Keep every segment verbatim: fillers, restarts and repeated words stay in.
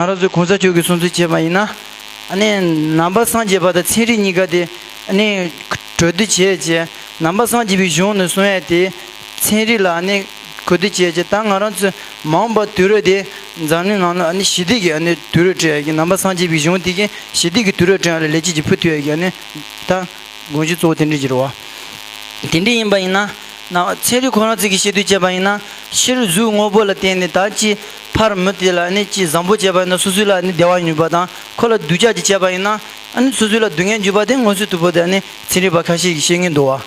ང་རང་ཚོའི་གོང་ས་མཆོག་གིས་གསུང་ཚུལ་བྱས་པ་ཡིན་ན། ཨ་ནི་ནང་པ་སངས་རྒྱས་པ་དང་ཚན་རིག་གཉིས་ཀ་དེ་ཨ་ནི་གྲོས་བསྡུར་བྱས་རྗེས། ནང་པ་སངས་རྒྱས་པའི་གཞུང་ནས་གསུང་ཡ་དེ། ཚན་རིག་ལ་ཨ་ནི་གོ་བསྡུར་བྱས་རྗེས། ད་ང་རང་ཚོའི་མ་འོངས་པ་དུས་རབས་དེ་འཛམ་གླིང་ནང་ལ་ཨ་ནི་ཞི་བདེ་གི་ཨ་ནི་དུས་རབས་བསྐྲུན་ཡ་གི། ནང་པ་སངས་རྒྱས་པའི་གཞུང་དེ་གིས་ཞི་བདེ་གི་དུས་རབས་བསྐྲུན་ཡ་ལ་ལེགས་སྐྱེས་ཅིག་ཕུལ་ཐུབ་ཡ་གི་ཨ་ནི་ད་དགོངས་གཞི་གཙོ་བོ་དེ་འདྲ་ཅིག་རེད་བ། དེ་འདྲ་ཡིན་པ་ཡིན་ན། ན་ཚན་རིག་ཁོ་རང་ཚོ་གིས་བཤད་དུས་བྱས་པ་ཡིན་ན། ཕྱིར་གཟུགས་དངོས་པོ་ལ་བརྟེན་ནས་ད་ཅི་ཕར་མི་དེ་ལ་ཨ་ནི་ཅི་བཟང་པོ་བྱས་པ་ཡིན་ན་སོ་སོ་ལ་ཨ་ནི་བདེ་བ་འབྱུང་བ་དང་། ཁོ་ལ་སྡུག་ཅག་ཅིག་བྱས་པ་ཡིན་ན་ཨ་ནི་སོ་སོ་ལ་སྡུག་བསྔལ་འབྱུང་བ་དེ་མངོན་གསལ་དོད་པོ་དེ་ཨ་ནི་ཚན་རིག་པ་ཁ་ཤས་ཀྱིས་བཤད་མཁན་འདུག་བ།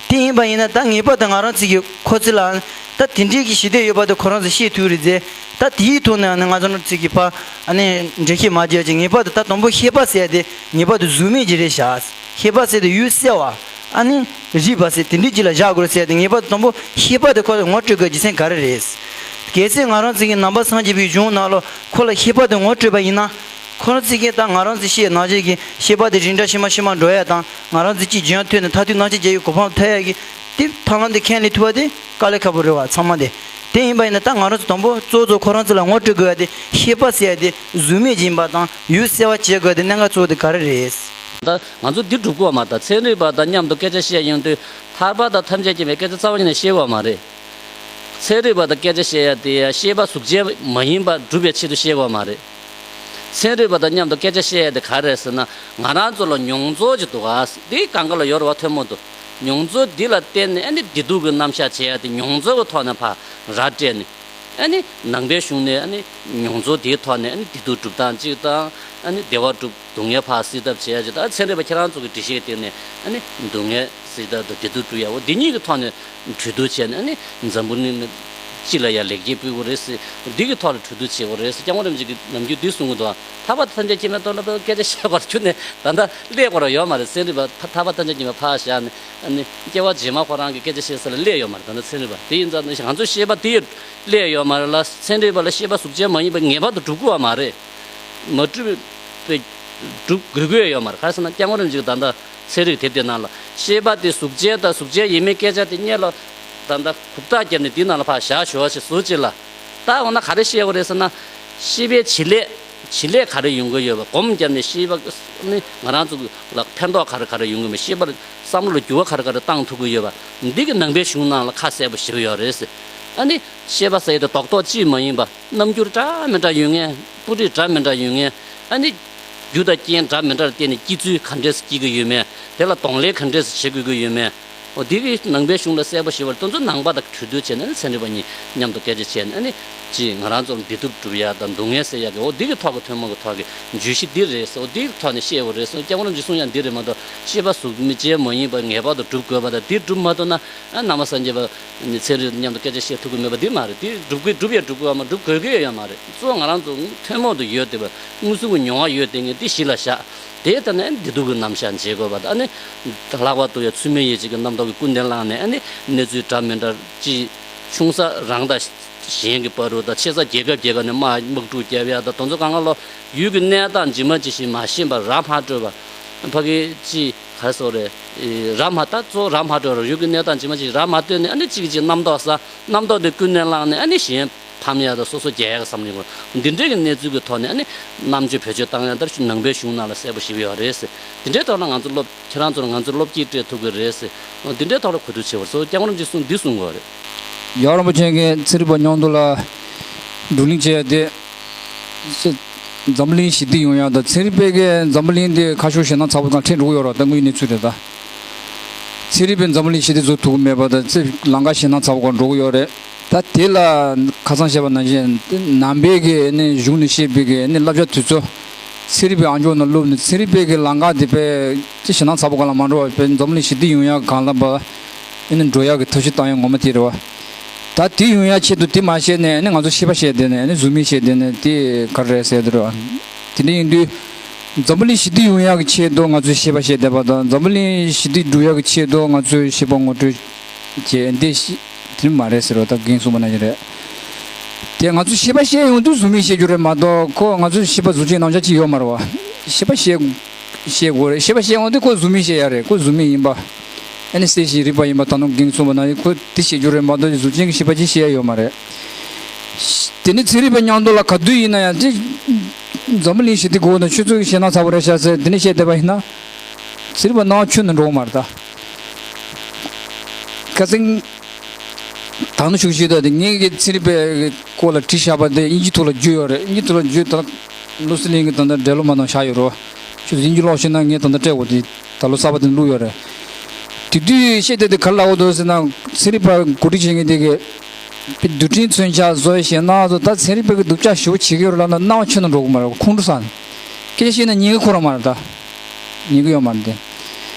དེ་ཡིན་པ་ཡིན་ན་ད་ངེས་པར་དུ་ང་རང་ཚོ་གིས་ཁོ་ཚོ་ལ་ད་དེ་འདྲའི་གི་ཞི་བདེ་ཡོད་པ་དེ་ཁོ་རང་ཚོས་ཤེས་ཐུབ་རེད་ཟེར། ད་དེའི་ཐོག་ནས་ཨ་ནི་ང་ཚོ་ཚོ་གིས་ཕར་ཨ་ནི་འགྲེལ་བཤད་མ་བརྒྱབ་ཅིག་ངེས་པར་དུ་ད་དང་པོ་ཤེས་པ་ཟེར་ཡ་དེ་ངེས་པར་དུ་གཟུགས་མེད་ཅིག་རེད་བཞག་ཤེས་པ་ཟེར་དེ་ཡུལ་གསལ་བ། ཨ་ནི་རིག་པ་ཟེར་དེ་འདྲའི་ཅིག་ལ་བཞག་དགོས་ཟེར་ཏེ། ངེས་པར་དུ་དང་པོ་ཤེས་པ་དེ་ཁོ་ངོ་སྤྲོད་དགོས་རྒྱུ་མཚན་ག་རེ་རེད། གལ་སྲིད་ང་རང་ཚོ་གི་ནང་པ་སངས་རྒྱས་པའི་གཞུང་ནང་ལ་ཁོ་ལ་ཤེས་པ་དེ་ངོ་སྤྲོད་པ་ཡིན་ན། ཁོ་རང་ཚོ་གིས་ད་ང་རང་ཚོ་ཤེས་ནང་བཞིན་གྱི་ཤེས་པ་དེ་རིང་འདྲ་ཕྱི་མ་ཕྱི་མ་འགྲོ་ཡ་དང་། ང་རང་ཚོ་གཅིག་རྒྱུན་ཐོན་ནས་མཐར་ཐུག་སྣང་ཆ་རྒྱས་པའི་གོ་འཕང་ཐོབ་ཡ་གི་དེ་ཐབས་ལམ་དེ་ཁས་ལེན་ཐུབ་པ་དེ་དཀའ་ལས་ཁག་པོ་རེད་བ། ཚང་མ་དེ་དེ་ཡིན་པ་ཡིན་ན། ད་ང་རང་ཚོ་དང་པོ་གཙོ་བོ་གཙོ་ཁོ་རང་ཚོ་ལ་ངོ་སྤྲོད་དགོས་ཡ་དེ་ཤེས་པ་ཟེར་ཡ་དེ་གཟུགས་མེད་ཅིག་ཡིན་པ་དང་ཡུལ་གསལ་བ་བྱེད་དགོས་ཡ་དེ་གནད་འགག་གཙོ་བོ་དེ་ག་རེ་རེད། ད་ང་ཚོ་འདི་སྒྲུབ་དགོས་མ། ད་ཚན་རིག་པ་དང་མཉམ་དུ་སྐད་ཆ་བཤད་ཡོང་དུས། ཐར་པ་དང་ཐམས་ཅད་མཁྱེན་པའི་སྐད་ཆ་རྩ་བ་ཉིད་ནས་བཤད་དགོས་མ་རེད། ཚན་རིག་པ་དང་སྐད་ཆ་བཤད་ཡ་དེ་ཡང་ཤེས་པ་གཟུགས་ཅན་མ་ཡིན་པ་སྒྲུབ་པའི་ཆེད་དུ་བཤད་དགོས་མ་རེད། ཚན་རིག་པ་དང་མཉམ་དུ་སྐད་ཆ་བཤད་ཡ་དེ་ག་རེ་རེད་ཟེར་ན། ང་རང་ཚོ་ལ་མྱོང་ཚོར་ཅིག་འདུག་ག་དེ་གང་ག་ལ་ཡོད་རེད་བ། ཐུན་མོང་དུ། མྱོང་ཚོར་འདི་ལ་བརྟེན་ནས་ཨ་ནི་བདེ་སྡུག་གི་རྣམ་གཞག་བྱེད་ཡ་དེ་མྱོང་ཚོར་གྱི་ཐོག་ནས་ཕར་ར་སྤྲད་ནས། ཨ་ནི་ནང་པའི་གཞུང་ནས་ཨ་ནི་མྱོང་ཚོར་དེའི་ཐོག་ནས་ཨ་ནི་བདེ་སྡུག་སྒྲུབ་སྟངས་གཅིག་དང་། ཨ་ནི་བདེ་བ་སྒྲུབ། སྡུག་བསྔལ་ཕར་སེལ་ཐབས་བྱེད་ཡ་གཅིག་དང་། ཚན་རིག་པ་ཁྱེད་རང་ཚོ་གི་འགྲེལ་བཤད་དེ་ནས་ཨ་ནི་སྡུག་བསྔལ་སེལ་ཐབས་དང་བདེ་སྡུག་སྒྲུབ་ཡ། འོ་འདི་གཉིས་ཀྱི་ཐོག་ནས་གྲོས་བསྡུར་བྱས་ནས། ཨ་ནི་འཛམ་བུ་གླིང་སྤྱི་ལ་ཡང་ལེགས་སྐྱེས་ཕུལ་དགོས་རེད་ཟེར། འདི་གི་ཐོག་ལ་གྲོས་བསྡུར་བྱེད་དགོས་རེད་ཟེར། སྐྱབས་མགོན་རིན་པོ་ཆེ་གིས་ནམ་རྒྱུན་འདི་གསུང་གི་འདུག་ཐར་པ་དང་ཐམས་ཅད་མཁྱེན་པའི་ཐོག་ལ་སྐད་ཆ་བཤད་དགོས་རེད། ཁྱོན་ནས་ད་ལྟ་སླེབས་དགོས་ར་ཡོད་མ་རེད། ཚན་རིག་པ་ཐར་པ་དང་ཐམས་ཅད་མཁྱེན་པ་ཕར་བཞག་ནས། ཨ་ནི་སྐྱེ་བ་རྗེས་མ་ཁོ་རང་གི་སྐད་ཆ་བཤད་ས་ལ་སླེབས་ཡོད་མ་རེད། ད་ལྟ་ཚན་རིག་པ་དེ་ཡིན་ཙང་། ང་ཚོ་ཤེས་པ་དེ་ཡོད་སླེབས་ཡོད་མ་རེད་ལ། ཚན་རིག་པ་ལ་ཤེས་པ་གཟུགས་ཅན་མ་ཡིན་པ་ངེས་པར་དུ་སྒྲུབ་དགོས་པ་མ་རེད། མ་སྒྲུབ་པའི་སྒྲུབ་དགོས་ཀྱི་ཡོད་མ་རེད། ག་རེ་ཟེར་ན་སྐྱབས་མགོན་རིན་པོ་ཆེ་གིས་ད་ལྟ་ཚན་རིག་དེབ་དེ་ནང་ལ་ཤེས་པ་དེ་གཟུགས་ཅན་དང་གཟུགས་ཅན་ཡིན་མིན་སྐད་ཆ་དེ་སྔོན་ལ་ད་ལྟ་གུག་རྟགས་བརྒྱབ་ནས་དེའི་ནང་ལ་ཕར་བཞག་ཞོག་ཅེས་ཟེར་ཅིག་ལ། ད་འོ་ན་ག་རེ་བཤད་དགོས་རེད་ཟེར་ན། ཤེས་པའི་བྱེད་ལས། བྱེད་ལས་ག་རེ་ཡོང་གི་ཡོད་པ། སྒོམ་བརྒྱབ་ནས་ཤེས་པ་ནི་ང་རང་ཚོ་ལ་ཕན་ཐོགས་ག་རེ་ག་རེ་ཡོང་གི་མེད། ཤེས་པར་བསམ་བློ་ལ་འགྱུར་བ་ག་རེ་ག་རེ་བཏང་ཐུབ་ཀྱི་ཡོད་པ། འདི་གི་ནང་པའི་གཞུང་ནང་ལ་ཁ་གསལ་པོ་ཞེ་པོ་ཡོད་རེད་ཟེར། ཨ་ནི་ཤེས་པ་ཟེར་ཡ་དེ་རྡོག་རྡོག་གཅིག་མ་ཡིན་པ། རྣམ་འགྱུར་འདྲ་མི་འདྲ་ཡོད་མཁན། སྤུ་རིས་འདྲ་མི་འདྲ་ཡོད་མཁན། ཨ་ནི་རྒྱུ་དང་རྐྱེན་འདྲ་མི་འདྲ་ལ་བརྟེན་ནས་སྐྱེ་ཚུལ་ག་འདྲས་སེ་སྐྱེ་གི་ཡོད་མེད། དེ་ལ་གདོང་ལེན་ག་འདྲས་སེ་བྱེད་དགོས་ཀྱི་ཡོད་མེད། འོ་འདི་གི་ནང་པའི་གཞུང་ལ་གསལ་པོ་ཞེ་པོ་རེད། དེ་ཚོ་ནང་པ་དང་གྲོས་བསྡུར་བྱས་ནས། ཨ་ནི་ཚན་རིག་པ་གཉིས་མཉམ་དུ་སྐད་ཆ་བྱས་ནས། ཨ་ནི་ཅིག་ང་རང་ཚོ་ལ་བདེ་སྡུག་སྒྲུབ་ཡ་དང་སྡུག་བསྔལ་སེལ་ཡ་གི། འོ་འདི་གི་ཐོག་གི་ཐུན་མོང་གི་ཐོག་གི་བརྗོད་གཞི་འདི་རེད་ཟེར། འོ་འདི་གི་ཐོག་ནས་བཤད་དགོས་རེད་ཟེར། སྐྱབས་མགོན་རིན་པོ་ཆེས་གསུང་ཡ་འདི་རེད་མ་གཏོགས། ཤེས་པ་གཟུགས་ཅན་མ་ཡིན་པ་ངེས་པར་དུ་སྒྲུབ་དགོས་པ་དང་། འདི་སྒྲུབ་མ་ཐུབ་ན། ཨ་ནང་པ་སངས་རྒྱས་པ་ཚན་རིག་མཉམ་དུ་སྐད་ཆ་བཤད་ཐུབ་ཀྱི་མེད་པ་འདི་མ་རེད། འདི་སྒྲུབ་དགོས། སྒྲུབ་ཡ་སྒྲུབ་དགོས་པ་མ། སྒྲུབ་དགོས་ཀྱི་ཡོད་མ་རེད། གཙོ་བོ་ང་རང་ཚོ་ཐུན་མོང་དུ་ཡོད་བསྡད་པ། མངོན་སུམ་གྱི་མྱོང་བ་ཡོད་བསྡད་མཁན་འདི་གཞི་ལ་བཞག་དེའི་ཐད་ནས་ཨ་ནི་བདེ་སྡུག་གི་རྣམ་གཞག་འབྱེད་དགོས་པ་དང་། ཨ་ནི་ལྷག་པར་དུ་ཡང་ཚུལ་མིན་ཡིད་བྱེད་ཀྱི་རྣམ་རྟོག་གིས་ཀུན་ནས་བསླངས་ནས། ཨ་ནི་གནས་ཚུལ་འདྲ་མི་འདྲ་ཅིག་ཆུང་ས་རང་དང་གཞན་གྱི་བར་དུ་དང་། ཆེ་ས་རྒྱལ་ཁབ་རྒྱལ་ཁབ་ནས་དམག་དམག་འཁྲུག་བརྒྱབ་ཡ་དང་། དེ་ཚོ་གང་ག་ལོ། ཡུལ་གྱི་གནས་སྟངས་ཇི་མ་ཇི་བཞིན་མ་ཤེས་པར་ར་མ་སྤྲོད་པ། ཕ་གི་ཅིག་ག་རེ་ཟེར་དགོས་རེད། ར་མ། ད་གཙོ་བོ་ར་མ་སྤྲོད་ར། ཡུལ་གྱི་གནས་སྟངས་ཇི་མ་ཇི་བཞིན་ར་མ་སྤྲོད་ནས། ཨ་ནི་གཅིག་གིས་གཅིག་རྣམ་རྟོག་ཟ། རྣམ་རྟོག་དེ་ཀུན་ནས་བསླངས་ནས། ཨ་ནི་གཞན་ཕམ་ཡ་དང་སོ་སོ་རྒྱལ་ཡ་གི་བསམ་བློ་ཡོང་གི། འདི་འདྲའི་གི་གནས་ཚུལ་གྱི་ཐོག་ནས་ཨ་ནི་རྣམ་དཔྱོད་བེད་སྤྱོད་བཏང་ཡ་ལྟར་ནང་པའི་གཞུང་ནང་ལ་གསལ་པོ་ཞེ་པོ་ཡོད་རེད་ཟེར། འདི་འདྲའི་ཐོག་ལ་ང་ཚོ་སློབ། ཁྱེད་རང་ཚོར་ང་ཚོས་བློ་སྐྱེད་སྤྲད་ཐུབ་ཀྱི་རེད་ཟེར། འདི་འདྲའི་ཐོག་ལ་གོ་བསྡུར་བྱེད་པར་སོ། སྐྱབས་མགོན་རིན་པོ་ཆེས་གསུངས། འདི་གསུང་དགོས་རེད། རྒྱལ་བ་རིན་པོ་ཆེ་གིས་ཚན་རིག་པ་མཉམ་དུ་ལ་བགྲོ་གླེང་བྱས་ཏེ། འཛམ་བུ་གླིང་ཞི་བདེ་ཡོང་ཡ་དང་། ཚན་རིག་པས་ཀྱི་འཛམ་བུ་གླིང་འདི་ཁ་ཕྱོགས་ཞེད་སྣང་ཚ་པོ་སྒང་ཁྲིད་འགྲོ་གི་ཡོད་རེད། ད་དངོས་ཡོད་གནས་ཚུལ་རེད་ད། ཚན་རིག་པས་འཛམ་བུ་གླིང་ཞི་བདེ་བཟོ་ཐུབ་ཀྱི་མེད་པ་དང་། ཚེ་ལམ་ཁ་ཞེད་སྣང་ཚ་པོ་སྒང་འགྲོ་གི་ཡོད་རེད། ད་དེ་ལ་ཁ་སང་བཤད་པ་ནང་བཞིན། དེ་ནང་པའི་གི་ནི་གཞུང་ནས་བཤད་པའི་གི་ནི་བསླབ་བྱ་དེ་ཚོ་ཚན་རིག་པའི་ཨང་ཅོག་ནང་བླུགས་ནས། ཚན་རིག་པའི་གི་ལམ་ཁ་དེ་དཔེ་ཅིག་ཞེད་སྣང་ཚ་པོ་སྒང་ལ་མ་འགྲོ་བར། དཔེ་འཛམ་བུ་གླིང་ཞི་བདེ་ཡོང་ཡ་སྒང་ལ་ཕར་ཨ་ནི་འགྲོ་ཡ་གི་ཐབས་ཤེས་བཏང་ཡ་ངོ་མ་དེ་རེད་བ། ད་དེ་ཡོང་ཡ་ཆེད་དུ་དེ་མ་བཤད་ནས། ཨ་ནི་ང་ཚོ་ཤེས་པ་བཤད་བསྡད་ནས། ཨ་ནི་གཟུགས་མེད་བཤད་བསྡད་ནས། དེ་ག་རེ་རེད་ཟེར་དེ་རེད་བ། དེ་འདྲ་ཡིན་དུས། འཛམ་བུ་གླིང་ཞི་བདེ་ཡོང་ཡག་གི་ཆེད་དུ་ང་ཚོས་ཤེས་པ་བཤད་བསྡད་པ་དང་། འཛམ་བུ་གླིང་ཞི་བདེ་སྒྲུབ་ཡག་གི་ཆེད་དུ་ང་ཚོས་ཤེས་པ་ངོ་སྤྲོད་བྱས་འདི་ཤི་དེ་མ་རེད་ཟེར་བ། ད་རྒན་གསུངས་པ་ནང་བཞིན་རེད། དེ་ང་ཚོས་ཤེས་པ་བཤད་ཡོང་དུས་གཟུགས་མེད་བཤད་རྒྱུ་རེད་མ་གཏོགས། ཁོ་ང་ཚོས་ཤེས་པ་གཟུགས་ཅན་རྣམ་གཞག་ཅིག་ཡོད་མ་རེད་བ། ཤེས་པ་བཤད་བཤད་དགོས་རེད། ཤེས་པ་བཤད་ཡོང་དུས་ཁོ་གཟུགས་མེད་བཤད་ཡ་རེད། ཁོ་གཟུགས་མེད་ཡིན་པ། ཨ་ནི་གསལ་ཞིང་རིག་པ་ཡིན་པ། ད་ནང་རྒན་གསུངས་པ་ནང་བཞིན་ཁོ་དེ་བཤད་རྒྱུ་རེད་མ་གཏོགས། གཟུགས་ཅན་གྱི་ཤེས་པ་ཅིག་བཤད་ཡ་ཡོད་མ་རེད། དེ་ནི་ཚན་རིག་པ་མཉམ་དུ་ལ་ག་དུས་ཡིན་ན་ཡང་དེ། འཛམ་བུ་གླིང་ཞི་བདེ་དགོས་ན་ཆུ་ཚོད་ཀྱི་ཞེད་སྣང་ཚ་པོ་རེད་ཤག་ཟེར་དེ་ནས་བཤད་བསྡད་པ་ཡིན་ན། ཚན་རིག་པ་སྣང་བ་ཁྱོན་ནས་འགྲོ་གི་མ་རེད་ད། ཁ་སང་། ད་ནི་ཤུགས་ཤིག་ད་དེ་ངས་ཀྱི་ཚན་རིག་པའི་སྐོར་ལ་བྲིས་བཞག་པ་དེ་དབྱིན་ཇི་ཐོག་ལ་བསྒྱུར་ཡོད་རེད། དབྱིན་ཇི་ཐོག་ལ་བསྒྱུར་ད། ལུ་སི་ལིང་གི་ད་ལྟ་འབྲེལ་ལོ་མ་དང་བཞག་ཡོད་རེད། ཁྱོད་ཚོ་དབྱིན་ཇི་ཀློག་ཤེས་ན་ངས་ད་ལྟ་སྤྲད་དགོས་དེ་ད་ལོ་གསར་པ་དེ་བླུགས་ཡོད་རེད། དེ་དུས་བཤད་དེ་དེ་ག་རེ་ལབ་དགོས་འདུག་ཟེར་ན་ཚན་རིག་པ་གོ་སྒྲིག་བྱེད་མཁན་དེ་གི། རྡུལ་ཕྲན་མཚོན་ཆ་བཟོ་ཡ་ཞེད་སྣང་ཚོ་ད་ཚན་རིག་པའི་གི་སྡུག་ཅག་ཞེ་པོ་བྱེད་ཀྱི་ཡོད་རེད་ལབ་ན་སྣང་བ་ཁྱོན་ནས་འགྲོ་གི་མ་རེད། ཁོང་ཁྲོ་ཟ་ནས། སྐད་ཆ་བཤད་ན་ཉན་གི་ཁོ་རང་མ་རེད་ད། ཉན་གི་ཡོད་མ་རེད་དེ།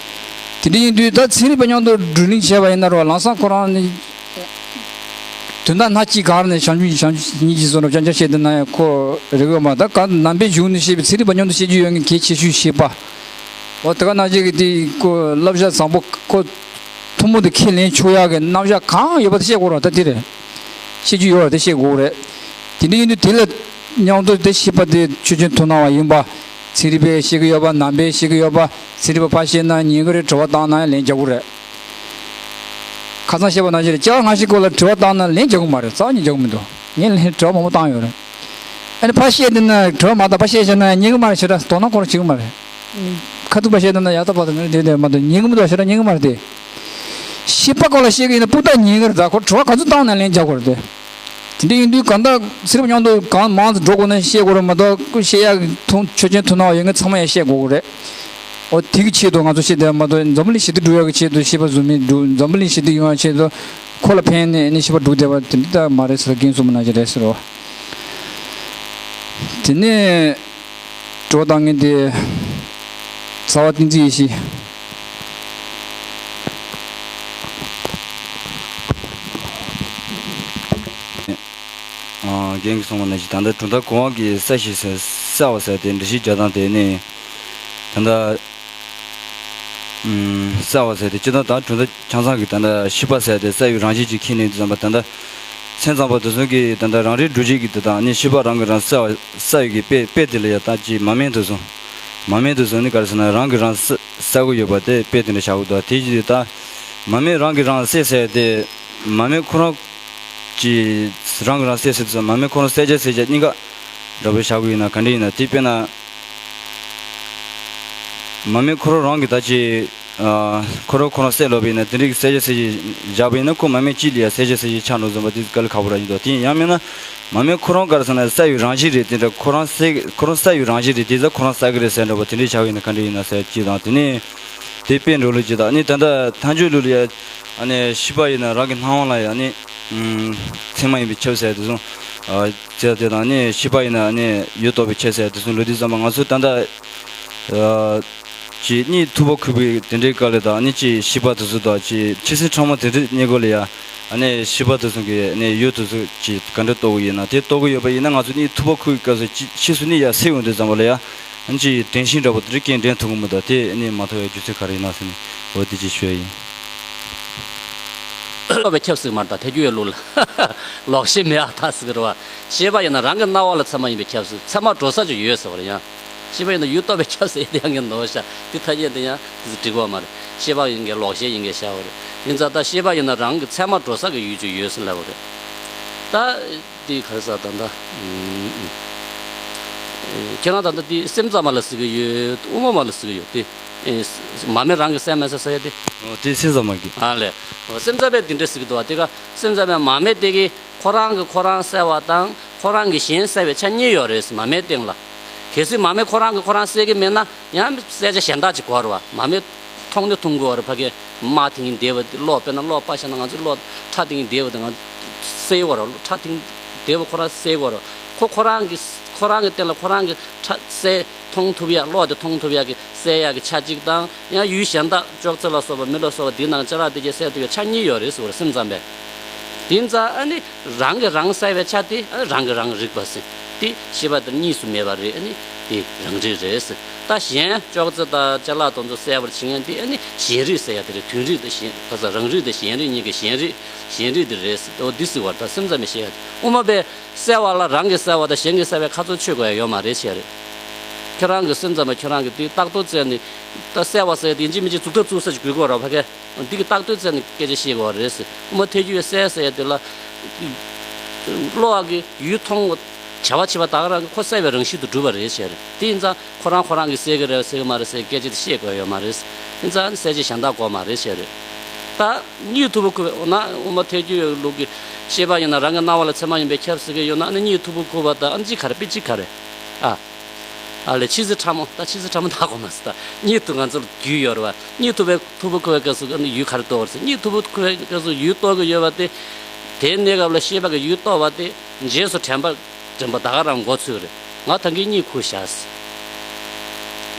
དེ་འདྲ་ཡིན་དུས་ད་ཚན་རིག་པ་མཉམ་དུ་བགྲོ་གླེང་བྱས་པ་ཡིན་ན་རོ་ལམ་སང་ཁོ་རང་ནི། དོན་དག་སྣ་གཅིག་ག་རེ་ནས་བྱང་ཆུབ་བྱང་ཆུབ་ཉིད་ཀྱི་བཟོ་འདྲ་རྐྱང་རྐྱང་བཤད་དེ་ན་ཡང་ཁོ་རེ་གི་ཡོད་མ་རེད། ད་ག་ནང་པའི་གཞུང་ནས་བཤད་པའི་ཚན་རིག་པ་མཉམ་དུ་བཤད་རྒྱུ་ཡོད་ངེས་གལ་ཆེ་ཤོས་ཤེས་པ། འོ་དེ་ག་ནང་བཞིན་གྱི་དེ་ཁོ་བསླབ་བྱ་བཟང་པོ་ཁོ། ཐུན་མོང་དུ་ཁས་ལེན་ཆོག་ཡག་གི་རྣམ་གཞག་གང་ཡོད་པ་དེ་བཤད་དགོས་རེད་ད་དེ་རེད། བཤད་རྒྱུ་ཡོད་རེད་དེ་བཤད་དགོས་རེད། དེ་འདྲ་ཡིན་དུས་དེ་ལ་མཉམ་དུ་དེ་ཤེས་པ་དེ་ཆོས་ཅན་མཐོང་སྣང་བ་ཡིན་པ། ཚན་རིག་པས་བཤད་ཀྱི་ཡོད་པ་ནང་པས་བཤད་ཀྱི་ཡོད་པ་ཚན་རིག་པ་ཕར་བཤད་ན་ཉན་གི་རེད། དྲི་བ་བཏང་ན་ཡང་ལན་རྒྱག་གི་རེད། ཁ་སང་བཤད་པ་ནང་བཞིན་རེད། སྐྱེ་བ་སྔ་ཕྱི་སྐོར་ལ་དྲི་བ་བཏང་ན་ལན་རྒྱག་གི་མ་རེད། རྩ་བ་ཉིད་རྒྱག་གི་མི་འདུག་ངས་ལན་དྲི་བ་མང་པོ་བཏང་ཡོད་རེད། ཨ་ནི་ཕར་བཤད་དེ་ན་དྲི་བ་མ་བཏང་ཕར་བཤད་བྱས་ན་ཉན་གི་མ་རེད། ཞེ་དྲག་དོ་སྣང་ཁོ་རང་བྱེད་གི་མ་རེད། ཁ་ཐུག་པ་བཤད་དེ་ན་ཡག་ཐག་པ་དང་ངས་དེ་དེ་མ་གཏོགས་ཉན་གི་མི་འདུག་ཞེ་དྲག་ཉན་གི་མ་རེད་དེ། ཤེས་པ་སྐོར་ལ་བཤད་གི་ཡིན་ན་སྤུ་རྟགས་ཉན་གི་རེད། ད་ཁོ་དྲི་བ་ག་ཚོད་བཏང་ན་ལན་རྒྱག་དགོས་རེད་དེ། དེ་འདྲ་ཡིན་དུས་གང་ལྟར་ཚིག་རབ་མཉམ་དུ་གང་མང་ཙམ་འགྲོ་དགོས་ན་བཤད་དགོས་རེད་མ་གཏོགས་ཁོ་བཤད་ཡག་གི་མཐོང་ཆོས་ཅན་མཐོང་སྣང་བ་ཡོད་མཁན་ཚང་མ་ཡང་བཤད་དགོས་ཀྱི་རེད། འོ་དེ་གི་ཆེད་དུ་ང་ཚོ་བཤད་བསྡད་མ་གཏོགས་འཛམ་བུ་གླིང་ཞི་བདེ་སྒྲུབ་ཡག་གི་ཆེད་དུ་ཤེས་པ་བཟོ་མི་འདུག་འཛམ་བུ་གླིང་ཞི་བདེ་ཡོང་ཡག་ཆེད་དུ་ཁོ་ལ་ཕན་ནས་ནི་ཤེས་པ་སྒྲུབ་བསྡད་པ་དེ་འདྲ་ད་མ་རེད་ཟེར། རྒན་གསུངས་པ་ནང་བཞིན་རེད་ཟེར་བ། དེ་ནས་དྲི་བ་བཏང་མཁན་དེ་རྩ་བ་བསྟན་འཛིན་ཡེ་ཤེས། ཨ། རྒན་གྱིས་གསུངས་པ་ནང་བཞིན་ད་ལྟ་གྲུབ་མཐའ་གོ་འཕང་གི་ས་གཞི་ཟེར་གསལ་བ་ཟེར་དེ་འགྲེལ་བཤད་རྒྱག་སྟངས་དེ་ནི་ད་ལྟ་ཨུམ་གསལ་བ་ཟེར་དེ་སྤྱིར་བཏང་ད་གྲུབ་མཐའ་ཆ་ཚང་གི་ད་ལྟ་ཤེས་པ་ཟེར་དེ་གསལ་བའི་རང་བཞིན་གྱིས་ཁས་ལེན་དུས་ཙམ་པ་ད་ལྟ་མཚན་ཙམ་པ་དེ་ཚོ་གི་ད་ལྟ་རང་རིག་སྒྲུབ་བྱེད་ཀྱི་དེ་དང་ནི་ཤེས་པ་རང་གིས་རང་གསལ་བ་གསལ་བའི་གི་དཔེ་དཔེ་དེ་ལ་ཡང་ད་ཅིག་མ་དམན་དུ་སོང་། མ་དམན་དུ་སོང་ནི་ག་རེ་ཟེར་ན་རང་གིས་རང་གསལ་གསལ་གོ་ཡོད་པ་དེ་དཔེ་དེ་འདྲ་བྱ་དགོས་འདུག་དེ་ཅི་ད་མ་དམན་རང་གིས་རང་གསལ་ཟེར་དེ་མ་དམན་ཁོ་རང་། ཅིག་རང་གིས་རང་གསལ་ཟེར་དུས་མ་དམན་ཁོ་རང་གསལ་བྱ་གསལ་བྱེད་གཉིས་ཀ་འདྲ་པོ་བཞག་གི་ཡིན་ན་ག་འདྲ་ཡིན་ན་དེ་དཔེར་ན། མ་དམན་ཁོ་རང་རང་གིས་ད་ཅིག་ཨ། ཁོ་རང་ཁོ་རང་གསལ་ལོ་བ་ཡིན་ན་དེ་འདྲའི་གསལ་བྱ་གསལ་བྱེད་བཞག་པ་ཡིན་ན་ཁོ་མ་དམན་གཅིག་ལ་ཡང་གསལ་བྱ་གསལ་བྱེད་ཆགས་འགྲོ་བཟོ་འབའ་དེ་དཀའ་ལས་ཁག་པོ་རང་ཡིན་འདུག་དེ་ཡང་མིན་ན་མ་དམན་ཁོ་རང་ག་རེ་ཟེར་ན་གསལ་བའི་རང་བཞིན་རེད། དེ་འདྲ་ཁོ་རང་གསལ་ཁོ་རང་གསལ་བའི་རང་བཞིན་རེད། དེ་ཚོ་ཁོ་རང་གསལ་གི་རེད་ཟེར་འདྲ་པོ་དེ་འདྲའི་ཆགས་ཡིན་ན་ག་འདྲ་ཡིན་ན་ཟེར་གཅིག་དང་དེ་ནས་དེ་དཔེ་འགྲོ་ལུགས་གཅིག་དང་ནི་ད་ལྟ་མཐའ་མཇུག་ལུགས་ལ་ཡང་ཨ་ནི་ཤེས་པ་ཡིན་ན་རང་གི་སྣང་བ་ལ་ཡང་ནི། ཚད་མ་ཡིན་པས་ཁྱབ་ཟེར་དེ་གསུངས། ཨ། ཟེར་དེ་དང་ནི་ཤེས་པ་ཡིན་ན་ནི་ཡུལ་རྟོགས་པས་ཁྱབ་ཟེར་དེ་གསུངས་ལོ། དེ་ཙམ་པ་ང་ཚོ་ད་ལྟ། ཨ། ཅིག་གཉིད་འཐུག་པ་ཁུག་པའི་དེ་འདྲའི་སྐབས་ལ་དང་ནི་ཅིག་ཤེས་པ་དེ་ཚོ་དང་ཅིག་ཆུ་སྲིན་ཁྲ་མོ་དེ་འདྲའི་གཉིད་སྐོར་ལ་ཡ། ཨ་ནི་ཤེས་པ་དེ་ཚོ་གི་ནི་ཡུལ་དེ་ཚོ་ཅིག་ག་འདྲ་རྟོགས་ཀྱི་ཡིན་ན་དེ་རྟོགས་ཀྱི་ཡོད་པ་ཡིན་ན་ང་ཚོ་གཉིད་འཐུག་པ་ཁུག་པའི་སྐབས་སུ་ཅིག་ཕྱིས་སུ་ནི་ཡ་སད་ཡོང་དུས་ཙམ་པ་ལ་ཡ། ཨ་ནི་ཅིག་དྲན་ཤེས་འདྲ་པོ་དེ་འདྲའི་རྐྱེན་འདྲེན་ཐུབ་ཀྱི་མི་འདུག་དེ་ནི་མ་ཐོབ་པའི་རྒྱུ་མཚན་ག་རེ་ཡིན་ན་ཟེར་ནས་འོ་དེ་ཅིག་ཞུ་ཡ་ཡིན། རྟོགས་པས་ཁྱབ་ཟེར་མ་རེད་ད་ཐལ་འགྱུར་ཡོད་ལུགས་ལ། ལོག་ཤེས་མེད་ཨ་ཐ་ཟེར་གི་རེད་བ། ཤེས་པ་ཡིན་ན་རང་གི་སྣང་བ་ལ་ཚད་མ་ཡིན་པས་ཁྱབ་ཟེར་ཚད་མ་འགྲོ་ས་ཅིག་ཡོད་ཟེར་བ་རེད་ཡང་། ཤེས་པ་ཡིན་ན་ཡུལ་རྟོགས་པས་ཁྱབ་ཟེར་དེ་ཡང་གི་ནོར་ཤག་དེ་ཐ་སྙད་དེ་ཡང་དེ་ཚོ་འགྲིག་གི་མ་རེད། ཤེས་པ་ཡིན་གྱི་ལོག་ཤེས་ཡིན་གྱི་བྱ་བ་རེད། ཡིན་ཙང་ད་ཤེས་པ་ཡིན་ན་རང་གི་ཚད་མ་འགྲོ་ས་གི་ཡུལ་ཅིག་ཡོད་ཟེར་ལབ་པ་རེད། ད། དེ་ག་རེ་ཟེར་ད་ལྟ། ཁྱེད་རང་ད་ལྟ་དེ་སེམས་ཙམ་པ་ལ་ཟེར་གི་ཡོད་དབུ་མ་པ་ལ་ཟེར་གི་ཡོད་དེ། མ་དམན་རང་གི་གསལ་མི་གསལ་ཟེར་ཡ་དེ། འོ་དེ་སེམས་ཙམ་པ་གི། ཨ་ལས། སེམས་ཙམ་པས་དེ་འདྲ་ཟེར་གི་འདུག་བ་དེ་ག་སེམས་ཙམ་པས་མ་དམན་དེ་གི་ཁོ་རང་གི་ཁོ་རང་གསལ་བ་དང་ཁོ་རང་གི་གཞན་གསལ་བའི་ཆ་གཉིས་ཡོད་རེད་ཟེར་མ་དམན་སྟེང་ལ། གལ་སྲིད་མ་དམན་ཁོ་རང་གི་ཁོ་རང་གསལ་གི་མེད་ན་ཡང་གསལ་བྱ་གཞན་དག་ཅིག་དགོས་རེད་བ་མ་དམན། མཐོང་ནི་མཐོང་དགོས་པ་རེད། ཕ་གི་དམག་དེ་ཡིན་བསྡད་པ་དེ་གློག་དཔེར་ན་གློག་པ་བཞག་ན་ང་ཚོས་གློག་ཁྲ་དེ་ཡིན་བསྡད་པ་དེ་ང་གསལ་བ་རེད། ཁྲ་དེ་ཡིན་བསྡད་པ་ཁོ་རང་གསལ་བ་རེད། ཁོ་ཁོ་རང་གི་ཁོ་རང་གི་སྟེང་ལ་ཁོ་རང་གི་ཁྲ་གསལ་མཐོང་ཐུབ་ཡ་གློག་དེ་མཐོང་ཐུབ་ཡ་གི་གསལ་ཡ་གི་ཆ་གཅིག་དང་ཡང་ཡུལ་གཞན་དག་ཅོག་ཙེ་ལ་སོགས་པ་མི་ལ་སོགས་པ་དེའི་ནང་ཅ་ལག་དེ་གས་གསལ་ཐུབ་ཡ་ཆ་གཉིས་ཡོད་རེད་ཟེར་བ་རེད་སེམས་ཙམ་པས། དེ་ཡིན་ཙང་ཨ་ནི། རང་གིས་རང་གསལ་བའི་ཆ་དེ་ཨ་ནི་རང་གིས་རང་རིག་པ་ཟེར། དེ་ཤེས་པ་དང་གཉིས་སུ་མེད་པ་རེད། ཨ་ནི་དེ་རང་རིག་རེད་ཟེར། ད་གཞན་ཅོག་ཙེ་དང་ཅ་ལག་དེ་ཚོ་གསལ་བར་བྱེད་མཁན་དེ་ཨ་ནི་གཞན་རིག་ཟེར་ཡ་དེ་རེད། དོན་རིག་དང་གཞན་ག་ས་རང་རིག་དང་གཞན་རིག་གཉིས་ཀྱི་གཞན་རིག་གཞན་རིག་དེ་རེད་ཟེར། འོ་འདི་ཟེར་བར་ད་སེམས་ཙམ་པས་བཤད་ཡ་དེ་དབུ་མ་པས་གསལ་བ་ལ་རང་གིས་གསལ་བ་དང་གཞན་གྱིས་གསལ་བའི་ཁ་ཚོན་ཆོད་དགོས་ཡ་ཡོད་མ་རེད་བཤད་ཡ་རེད། ཁྱོད་རང་གི་སེམས་ཙམ་པ་ཁྱོད་རང་གི་དེ་རྟག་ཏུ་བཙལ་ནས་ད་གསལ་བ་ཟེར་ཡ་དེ་ཡིན་གཅིག་མིན་གཅིག་རྫུ་འཕྲུལ་བཙུགས་ས་ཅིག་དགོས་ཀྱི་ཡོད་རེད་བ་ཕ་གི། འདི་གི་རྟགས་ཐོས་ཚད་ནས་སྐད་ཆ་བཤད་དགོས་པ་རེད་ཟེར། དབུ་མ་ཐལ་འགྱུར་བའི་གསལ་ཟེར་ཡ་དེ་ལ། གློ་བ་གི་ཡུལ་མཐོང་བ། བྱ་བ་བྱེད་པ་ད་ག་རང་གིས་ཁོ་གསལ་བའི་རང་བཞིན་དུ་གྲུབ་པ་རེད་ཟེར། དེ་ཡིན་ཙང་ཁོ་རང་ཁོ་རང་གིས་གསལ་གི་རེད་གསལ་གི་མ་རེད་ཟེར་སྐད་ཆ་དེ་བཤད་དགོས་ཡོད་མ་རེད། ཡིན་ཙང་ཨ་ནི་གསལ་བྱེད་གཞན་དག་དགོས་མ་རེད་ཟེར་རེད། ད་གཉིད་འཐུག་པོ་ཁུག་པ་ན་དབུ་མ་ཐལ་འགྱུར་ལུགས་ཀྱི་ཤེས་པ་ཡིན་ན་རང་གི་སྣང་བ་ལ་ཚད་མ་ཡིན་པས་ཁྱབ་ཟེར་གི་ཡོད་ན། ཨ་ནི་གཉིད་འཐུག་པོ་ཁུག་པ་དང་ཨ་ནི་གཅིག་ག་རེ་དཔེ་གཅིག་ག་རེ། ཨ། ཨ་ལས་ཕྱི་གཟིགས་ཕྲ་མོ། ད་ཕྱི་གཟིགས་ཕྲ་མོ་ལྟ་དགོས་མ་ཟེར། ད་གཉིད་འཐུག་ང་ཚོར་རྒྱུས་ཡོད་རེད་བ། གཉིད་འཐུག་པའི་འཐུག་པོ་ཁུག་པའི་སྐབས་སུ་ཨ་ནི་ཡུལ་ག་རེ་རྟོགས་པ་རེད་ཟེར། གཉིད་འཐུག་པོ་ཁུག་པའི་སྐབས་སུ་ཡུལ་རྟོགས་ཀྱི་ཡོད་པ་དེ། དེའི་གནས་སྐབས་ལ་ཤེས་པ་གིས་ཡུལ་རྟོགས་པ་དེ་རྗེས་སུ་དྲན་པ་དྲན་པ་ད་ག་རང་མགོ་ཚོས་རེད། ང་ད་གིན་གཉིད་ཁུག་བཞག་ཟེར།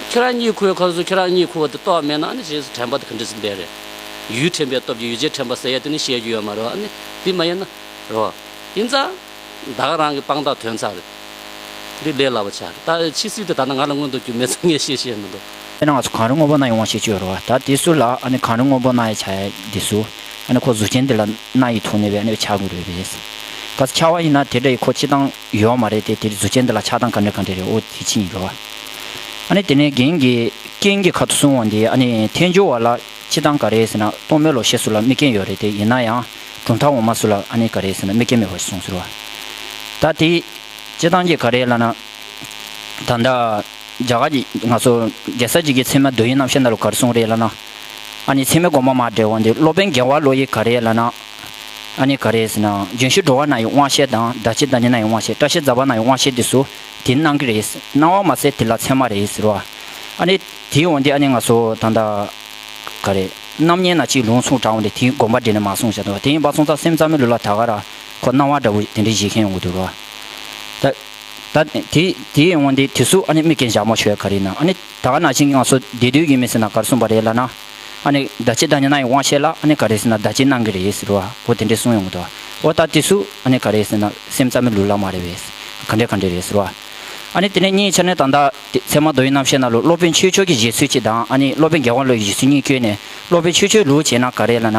ཁྱེད་རང་གཉིད་ཁུག་པའི་སྐབས་སུ་ཁྱེད་རང་གཉིད་ཁུག་པ་དེ་རྟོགས་མེད་ན་ཨ་ནི་རྗེས་སུ་དྲན་པ་དེ་ག་འདྲ་ཟེར་འདས་རེད། ཡུལ་དྲན་པའི་སྟོབས་ཀྱིས་ཡུལ་ཅན་དྲན་པ་ཟེར་ཡ་དེ་ནི་བཤད་རྒྱུ་ཡོད་མ་རེད་བ། ཨ་ནི་དེ་མ་ཡིན་ན་རེད་བ། ཡིན་ཙང་། ད་ག་རང་གི་དཔང་རྟགས་ཐོན་ཚར་རེད། འདི་ལས་སླ་པོ་ཆགས་རེད། ད་ཕྱི་གཟིགས་དེ་ད་ལྟ་ང་ལ་མངོན་དུ་གྱུར་མེད་ཙང་ངས་བཤད་ཤེས་མི་འདུག་དཔེར་ན་ང་ཚོ་གངས་རི་སྔོན་པོ་སྣང་བའི་དབང་ཤེས་ཅིག་ཡོད་རེད་བ། ད་དེ་ཚོ་ལ་ཨ་ནི་གངས་རི་སྔོན་པོ་སྣང་ཡ་ཆ་ཡ་འདི་ཚོ་ཨ་ནི་ཁོ་གཟུགས་ཅན་འདི་ལ་སྣང་ཡི་ཐོག་ནས་བས་ཨ་ནི་ཆགས་དགོས་རེད་པས། ག་ས་ཆགས་པ་ཡིན་ན་དེ་འདྲ་ཡི་ཁོ་སྤྱི་བཏང་ཡོད་མ་རེད་དེ། དེ་གཟུགས་ཅན་འདི་ལ་ཆགས་སྟངས་ག་འདྲ་ག་འདྲ་རེད། འོ་དེ་ཕྱིན་ཡིན་རེད་བ། ཨ་ནི་དེ་ནས་རྒན་གྱིས་རྐྱེན་གྱི་ཁ་ཐུག་གསུངས་པ་འདི་ཨ་ནི་ཐལ་འགྱུར་བ་ལ། སྤྱིར་བཏང་ག་རེ་ཟེར་ན་རྟོག་མེད་བློ་ཤེས་སུ་ལ་དམིགས་རྐྱེན་ཡོད་རེད་དེ། ཡིན་ན་ཡང་གྲུབ་མཐའ་འོག་མ་སུ་ལ་ཨ་ནི་ག་རེ་ཟེར་ན་དམིགས་རྐྱེན་མེད་པར་གསུངས་ཟེར་བ། ད་དེ་སྤྱིར་བཏང་གི་ག་རེ་ལབ་ན། ད་ལྟ་རྒྱ་གར་གྱི་ང་ཚོ་རྒྱལ་སྲས་ཀྱི་ཚད་མ་རྡོ་ཡི་རྣམ་བཤད་ནང་ལ་ག་རེ་གསུངས་རེད་ལབ་ན། ཨ་ནི་ཚད་མའི་དགོངས་པ་མར་འགྲེལ་བ་འདི་སློབ་དཔོན་རྒྱལ་བ་བློ་ཡིས་ག་རེ་ལབ་ན། ཨ་ནི་ག་རེ་ཟེར་ན་ལྗོན་ཤིང་འགྲོ་བ་སྣང་བའི་དབང་ཤེས་དང་བདག་གཅིག་བདག་ཉིད་སྣང་བའི་དབང་ཤེས། བཀྲ་ཤིས་རྫ་བ་སྣང་བའི་དབང་ཤེས་འདི་ཚོ་དེ་སྣང་གི་རེད། སྣང་བ་མ་ཟད་དེ་ལ་ཚད་མ་རེད་ཟེར་བ། ཨ་ནི་དེའི་འོན་ཏེ་ཨ་ནི་ང་ཚོ་ད་ལྟ་ག་རེ། རྣམ་གཉིས་ན་གཅིག་ལུང་གསུངས་དྲགས་འོན་ཏེ་དེའི་དགོངས་པ་འགྲེལ་ནས་མ་གསུངས་བྱ་དང་། དེ་ཡིན་པ་སོང་ཙང་སེམས་ཙམ་པའི་ལུགས་ལ་ད་ག་ར་ཁོ་སྣང་བ་འདྲ་བོ་དེ་འདྲ་བཞེད་མཁན་ཡོང་གི་འདུག་ར། ད་ད་དེ་དེའི་འོན་ཏེ་དེ་ཚོ་ཨ་ནི་དམིགས་རྐྱེན་བཞག་མ་ཆོག་ཡ་ག་རེ་ཡིན་ན། ཨ་ནི་ད་ག་ནང་བཞིན་ང་ཚོ་བདེ་སྡུག་ཡིན་མིན་ཟེར་ན་ག་རེ་གསུངས་པ་རེད་ལབ་ན། ཨ་ནི་བདག་གཅིག་བདག་ཉིད་སྣང་བའི་དབང་ཤེས་ལ་ཨ་ནི་ག་རེ་ཟེར་ན་བདག་གཅིག་སྣང་གི་རེད་ཟེར་བ། འོ་དེ་འདྲས་གསུངས་ཡོང་གི་འདུག་འོ་ད་དེ་ཚོ་ཨ་ནི་ག་རེ་ཟེར་ན་སེམས་ཙམ་པའི་ལུགས་ལ་མ་རེད་པས། ག་འདྲས་ག་འདྲས་རེད་ཟེར་བ། ཨ་ནི་དེ་ནས་གཉིས་ཆ་ནས་ད་ལྟ་ཚད་མ་རྡོ་ཡི་རྣམ་བཤད་ནང་ལོགས་སློབ་དཔོན་ཆོས་མཆོག་གི་བཞེད་ཚུལ་གཅིག་དང་། ཨ་ནི་སློབ་དཔོན་རྒྱལ་བ་བློ་ཡི་བཞེད་ཚུལ་གཉིས་བཀོད་ནས་སློབ་དཔོན་ཆོས་མཆོག་ལུགས་བྱས་ན་ག་རེ་ལབ་ན།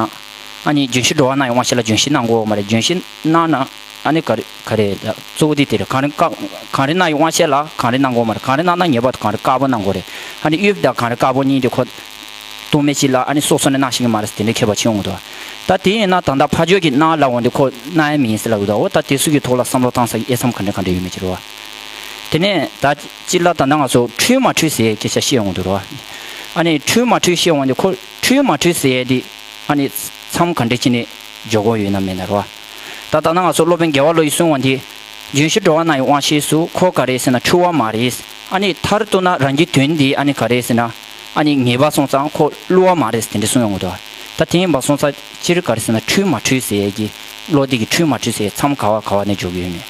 ཨ་ནི་ལྗོན་ཤིང་འགྲོ་བ་སྣང་བའི་དབང་ཤེས་ལ་ལྗོན་ཤིང་སྣང་དགོས་མ་རེད། ལྗོན་ཤིང་སྣང་ན་ཨ་ནི་ག་རེ་ག་རེ་ད་གཙོ་བོ་དེ་དེ་རེད། གངས་རི་དཀར་གངས་རི་སྣང་བའི་དབང་ཤེས་ལ་གངས་རི་སྣང་དགོས་མ་རེད། གངས་རི་སྣང་ན་ངེས་པར་དུ་གངས་རི་དཀར་པོ་སྣང་དགོས་རེད། ཨ་ནི་གཡུ་དང་གངས་རི་དཀར་པོ་གཉིས་དེ་ཁོ་རྟོག་མེད་ཅིག་ལ་ཨ་ནི་སོ་སོ་ནས་སྣང་ཤེས་ཀྱི་མ་རེད་ཟེར་དེ་འདྲའི་ཁྱད་པར་ཕྱེ་ཡོང་གི་འདུག་ད་དེ་ཡིན་ན་ད་ལྟ་ཕ་ཇོ་གི་སྣང་ལ་འོན་ཏེ་ཁོ་སྣང་ཡ་མིན་ཟེར་ལབ་གི་འདུག་འོ་ད་དེ་ཚོ་གི་ཐོག་ལ་བསམ་བློ་བཏང་ས་ཀྱི་དབྱེ་མཚམས་ག་འདྲ་ག་འདྲ་ཡོད་མེད་ཅིག་རེད་བ། དེ་ནས་ད་སྤྱིར་ལ་ད་ལྟ་ང་ཚོ་འཁྲུལ་མ་འཁྲུལ་ཟེར་ཡའི་སྐད་ཆ་བཤད་ཡོང་གི་འདུག་རེད་བ། ཨ་ནི་འཁྲུལ་མ་འཁྲུལ་བཤད་འོང་དུས་ཁོ་འཁྲུལ་མ་འཁྲུལ་ཟེར་ཡ་དེ་ཨ་ནི་མཚམས་ག་འདྲ་ཅིག་ནས་འཇོག་དགོས་ཡོད་ན་མེད་ན་རེད་བ། ད་ད་ལྟ་ང་ཚོ་སློབ་དཔོན་རྒྱལ་བ་བློ་ཡིས་གསུངས་པ་འདི་ལྗོན་ཤིང་འགྲོ་བ་སྣང་བའི་དབང་ཤེས་སུ་ཁོ་ག་རེ་ཟེར་ན་འཁྲུལ་བ་མ་རེད། ཨ་ནི་མཐར་གཏུགས་ན་རང་རྒྱུད་དོན་འདི་ཨ་ནི་ག་རེ་ཟེར་ན། ཨ་ནི་ངེས་པ་སོང་ཙང་ཁོ་བསླུ་བ་མ་རེད་དེ་འདྲ་གསུངས་ཡོང་གི་འདུག་ད་དེ་ཡིན་པ་སོང་ཙང་སྤྱིར་ག་རེ་ཟེར་ན་འཁྲུལ་མ་འཁྲུལ་ཟེར་ཡས་ཀྱི་བློ་དེ་གི་འཁྲུལ་མ་འཁྲུལ་ཟེར་ཡས་མཚམས་ག་བ་ག་བ་ནས་འཇོག་གི་ཡོད་མེད།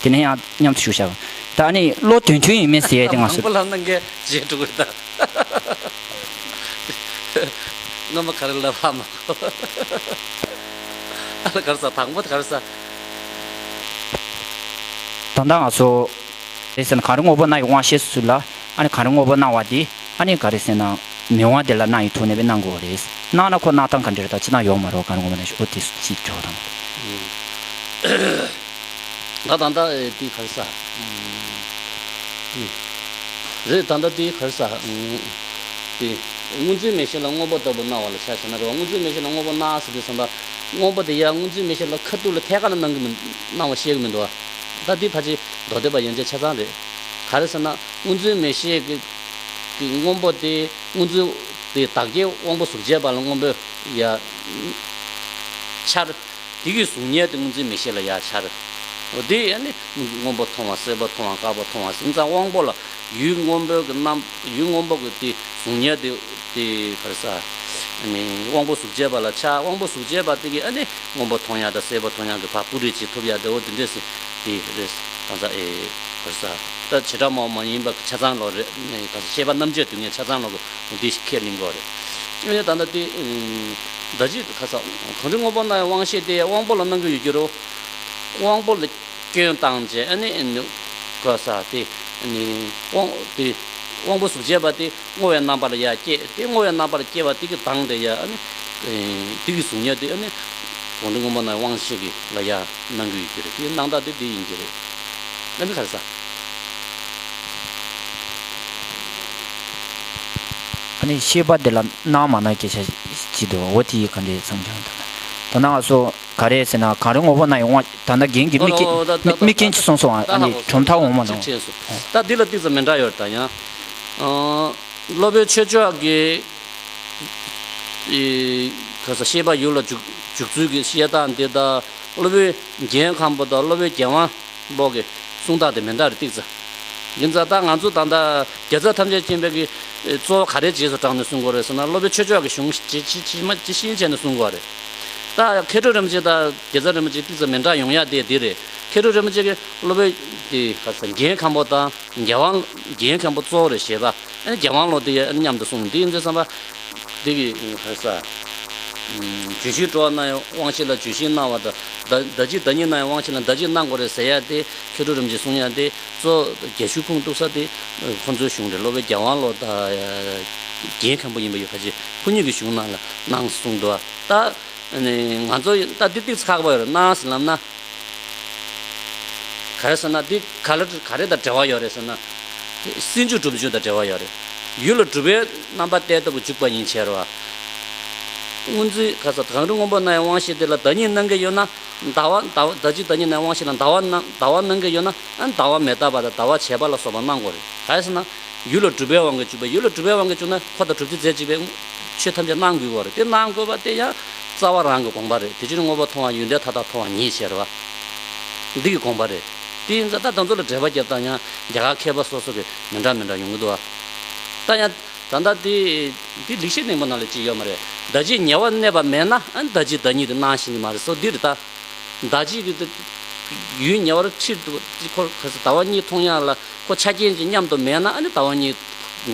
དེ་ནས་ཡང་མཉམ་དུ་ཞུ་བྱ། ད་ཨ་ནི་བློ་དོན་མཐུན་ཡིན་མིན་ཟེར་ཡས་དེ་ང་ཚོ། དང་པོ་ལ་གནང་མཁན་རྗེས་འགྲོ་གི་རེད་ད། སྔོན་མ་ག་རེ་ལབ་ཧ་མ་གོ། ཨ་ལ་ག་རེ་ཟ་དང་པོ་དེ་ག་རེ་ཟ། ད་ལྟ་ང་ཚོ། རེད་ཟེར་ན་གངས་རི་སྔོན་པོ་སྣང་བའི་དབང་ཤེས་སུ་ལ་ཨ་ནི་གངས་རི་སྔོན་པོ་སྣང་བ་དེ་ཨ་ནི་ག་རེ་ཟེར་ན་མི་དབང་དེ་ལ་སྣང་ཡི་ཐོག་ནས་སྣང་དགོས་རེད། སྣང་ན་ཁོ་སྣང་སྟངས་ག་འདྲ་རེད། ད་ཅི་སྣང་ཡོད་མ་རེད། གངས་རི་སྔོན་པོ་སྣང་ཤོག་འོ་དེ་ཅིག་འགྲོ་དང་། ད་ད་ད་དེ་ག་རེ་ཟ། རེད་ད་ད་དེ་ག་རེ་ཟ། དེ་སྔོ་འཛིན་མེད་ཤེས་ལ་སྔོན་པོ་ལྟ་བུ་སྣང་བ་ལ་ཆ་བཞག་ན་རེད་བ། སྔོ་འཛིན་མེད་ཤེས་ལ་སྔོན་པོ་སྣང་ཟེར་དུས་ཙམ་པ། སྔོན་པོ་དེ་ཡ་སྔོ་འཛིན་མེད་ཤེས་ལ་ཁ་ཐུག་ལ་ཐད་ཀར་ལ་སྣང་གི་མི་སྣང་བ་ཤེས་གི་མི་འདུག་བ། ད་འདི་ཕལ་ཆེར་མདོ་སྡེ་པ་ཡན་ཆད་ཆ་ཚང་རེད། ག་རེ་ཟེར་ན་སྔོ་འཛིན་མེད་ཤེས་ཀྱི་ཀྱི་སྔོན་པོ་དེ་སྔོ་འཛིན་དེ་བདག་བསྐྱེད་དབང་པོ་གཟུགས་བྱད་པ་ལ་སྔོན་པོ་ཡ་འཆར། དེ་གི་གཟུགས་བརྙན་དེ་སྔོ་འཛིན་མེད་ཤེས་ལ་ཡ་འཆར། འོ་དེ་ཡ་ནི་སྔོན་པོ་མཐོང་བ་སེར་པོ་མཐོང་བ་དཀར་པོ་མཐོང་བ་ཟེར་ཙང་དབང་པོ་ལ་ཡུལ་སྔོན་པོ་གི་རྣམ་ཡུལ་སྔོན་པོ་གི་དེ་གཟུགས་བརྙན་དེ། དེ་ག་རེ་ཟ། ནི་དབང་པོ་གཟུགས་བྱད་པ་ལ་ཆགས། དབང་པོ་གཟུགས་བྱད་པ་དེ་གིས་ཨ་ནི་སྔོན་པོ་མཐོང་ཡག་དང་སེར་པོ་མཐོང་ཡག་གི་བ་སྤུ་རིས་གཅིག་ཐུབ་ཡག་དེ་འོ་དེ་འདྲས་སེ་དེ་རེད། གང་ཟག་ཨེ་ག་རེ་ཟ། ད་བྱེ་བྲག་སྨྲ་བ་མ་ཡིན་པ་ཆ་ཚང་ལོ་རེད། ནི་ག་ཟེར་ཤེས་པ་རྣམ་འབྱེད་སྡུག་བསྔལ་ཆ་ཚང་ལོ་གི་འདི་ཤི་ཁས་ལེན་དགོས་རེད། ཨ་ནི་ད་ལྟ་དེ་ད་ཅི་ག་ཟ། གངས་རི་སྔོན་པོ་སྣང་བའི་དབང་ཤེས་དེ་དབང་པོ་ལ་སྣང་གི་ཡོད་རྒྱུ་རོ། དབང་པོ་ལ་སྐྱོན་བཏང་རྗེས་ཨ་ནི་ག་ཟ་དེ་ནི་དབང་དེ་དབང་པོ་གཟུགས་བྱད་པ་དེ། བསྔོ་བའི་རྣམ་པར་ཡར་སྐྱེས་ཏེ་བསྔོ་བའི་རྣམ་པར་སྐྱེ་བ་དེ་གི་དང་དེ་ཡ་ཨ་ནི། དེ་གི་གཟུགས་བརྙན་དེ་ཨ་ནི། གངས་རི་སྔོན་པོ་སྣང་བའི་དབང་ཤེས་ཀྱི་ལ་ཡ་སྣང་གི་ཡོད་ཀྱི་རེད། དེ་སྣང་སྟངས་དེ་དེ་ཡིན་གྱི་རེད། ཨ་ནི་ག་རེ་ཟ། ཨ་ནི་ཤེས་པ་དེ་ལ་སྣང་མ་སྣང་སྐད་ཆ་ཅིག་འདུག་འོ་དེ་ཡི་ག་འདྲའི་མཚམས་སྦྱོང་དང་། ད་ནང་སོ། ག་རེ་ཟེར་ན་གངས་རི་སྔོན་པོ་ན་ཡི་དབང་ད་ལྟ་རྒན་གྱིས་དམིགས་ཨོ་ཨོ་ད་ད་ད་དམིགས་རྐྱེན་ཅིག་གསུངས་སོང་ཨ་ད་ནི་ཧ་གོ་གྲུབ་མཐའ་འོག་མ་ཅིག་ནང་ཕྱིན་སོང་། ད་འདི་ལ་ཏིག་ཙམ་མི་འདྲ་ཡོད་ད་ཡང་། ཨོ། སློབ་དཔོན་ཆོས་མཆོག་གི་ཨི་ག་ས་བཤད་པ་ཡུལ་ལ་འཇུག་འཇུག་ཚུལ་གྱི་བཤད་སྟངས་འདི་དང་སློབ་དཔོན་རྒྱལ་མཁན་པོ་དང་སློབ་དཔོན་རྒྱལ་དབང་པོ་གི་གསུང་སྟངས་དེ་མི་འདྲ་རེད་ཏིག་ཙམ། ཡིན་ཙང་ད་ང་ཚོ་ད་ལྟ་དགེ་རྩ་ཐམས་ཅད་མཁྱེན་པའི་གི་གཙོ་བོ་ག་རེ་རྗེས་སུ་འབྲངས་ནས་གསུང་དགོས་རེད་ཟེར་ན་སློབ་དཔོན་ཆོས་མཆོག་གི་གཞུང་ཇི་ཇི་ཇི་མ་ཇི་བཞིན་བྱས་ནས་གསུང་དགོས་རེད། ད་མཁས་གྲུབ་རིན་པོ་ཆེ་དང་དགེ་རྩ་རིན་པོ་ཆེ་ཏིག་ཙམ་མི་འདྲ་ཡོང་ཡ་དེ་འདི་རེད། མཁས་གྲུབ་རིན་པོ་ཆེ་གི་སློབ་དཔོན་དེ་ག་ས་རྒྱལ་མཁན་པོ་དང་། རྒྱལ་དབང་རྒྱལ་མཁན་པོ་གཙོ་བོ་རེད་ཞེས་པ། ཨ་ནི་རྒྱལ་དབང་ལོ་དེ་ཡང་མཉམ་དུ་གསུངས་འདི་ཡིན་ཚེ་བསམ་པ། འདི་གི་ཧ་ས། ཨུམ། བརྗོད་བྱའི་འགྲོ་བ་སྣང་བའི་དབང་ཤེས་ལ་བརྗོད་བྱའི་སྣང་བ་དང་བདག་བདག་གཅིག་བདག་ཉིད་སྣང་བའི་དབང་ཤེས་ལ་བདག་གཅིག་སྣང་དགོས་རེད་ཟེར་ཡ་དེ་མཁས་གྲུབ་རིན་པོ་ཆེས་གསུང་ཡ་དེ་གཙོ་རྒྱ་ཤུག་ཁུངས་གཏུགས་ས་དེ་ཁོ་ཚོའི་གཞུང་རེད། སློབ་དཔོན་རྒྱལ་དབང་ལོ་དང་རྒྱལ་མཁན་པོ་ཡིན་པ་ཡོད་ཁ་ཅིག་ཁོ་གཉིས་ཀྱི་གཞུང་ནང་ལ་གནང་གསུངས་འདུག་ད་ནི་ང་ཚོ་ད་འདི་ཏིག་ཙམ་ཁག་པོ་ཡོད་རེད་སྣང་ཟེར་ལབ་ན། ག་རེ་ཟེར་ན་འདི་ག་ལ་ག་རེ་དང་འབྲེལ་བ་ཡོད་རེད་ཟེར་ན། སེལ་འཇུག་སྒྲུབ་འཇུག་དང་འབྲེལ་བ་ཡོད་རེད། ཡུལ་ལ་གྲུབ་པའི་རྣམ་པ་གཏད་སྟོབས་ཀྱིས་འཇུག་པ་ཡིན་ཕྱིར་རོ། སྔོན་རྩིས་ག་ས་གངས་རི་སྔོན་པོ་ན་ཡི་དབང་ཤེས་དེ་ལ་བདག་ཉིད་སྣང་གི་ཡོད་ན་ཟླ་བ་ཟླ་བ་བདག་གཅིག་བདག་ཉིད་ན་ཡི་དབང་ཤེས་ལ་ཟླ་བ་སྣང་ཟླ་བ་སྣང་གི་ཡོད་ན་ཨ་ཟླ་བ་མི་རྟག་པ་དང་ཟླ་བ་བྱེད་པ་ལ་སོགས་པ་སྣང་དགོས་རེད། ག་རེ་ཟེར་ན། ཡུལ་ལ་གྲུབ་པའི་དབང་གིས་འཇུག་པ་ཡུལ་ལ་གྲུབ་པའི་དབང་གིས་འཇུག་ན་འཁོར་དང་གྲུབ་ཆ་རྫས་གཅིག་པའི་ཆོས་ཐམས་ཅད་སྣང་དགོས་པ་རེད། དེ་སྣང་དགོས་པ་དེ་ཡང་རྩ་བ་རང་གི་དགོངས་པ་རེད། དེ་ཕྱིར་དངོས་པོ་མཐོང་བ་ཡོན་ཏན་མཐའ་དག་མཐོང་བ་ཉིད་ཟེར་བ། འདི་གི་དགོངས་པ་རེད། དེ་ཡིན་ཙང་ད་དེ་ཚོ་ལ་འགྲེལ་པ་རྒྱབ་སྟངས་ཡང་རྒྱ་གར་མཁས་པ་སོ་སོ་གི་མི་འདྲ་མི་འདྲ་ཡོང་གི་འདུག་བ། ད་ཡང་ད་ལྟ་དེ་འདི་ལེགས་བཤད་སྙིང་པོ་ནང་ལ་ཅིག་ཡོད་མ་རེད། བདག་གཅིག་ཉེ་བར་གནས་པ་མེད་ན་ཨ་ནི་བདག་གཅིག་བདག་ཉིད་དུ་སྣང་ཞིང་མ་རེད་སོ་འདི་རེད་ད། ཟླ་གཅིག་གི་ཡུན་ཉེ་བར་ཕྱིར་དུ་ཁོ་ཟླ་བ་གཉིས་མཐོང་ཡག་ལ་ཁོ་ཆ་རྐྱེན་གྱི་མཉམ་དུ་མེད་ན་ཨ་ནི་ཟླ་བ་གཉིས་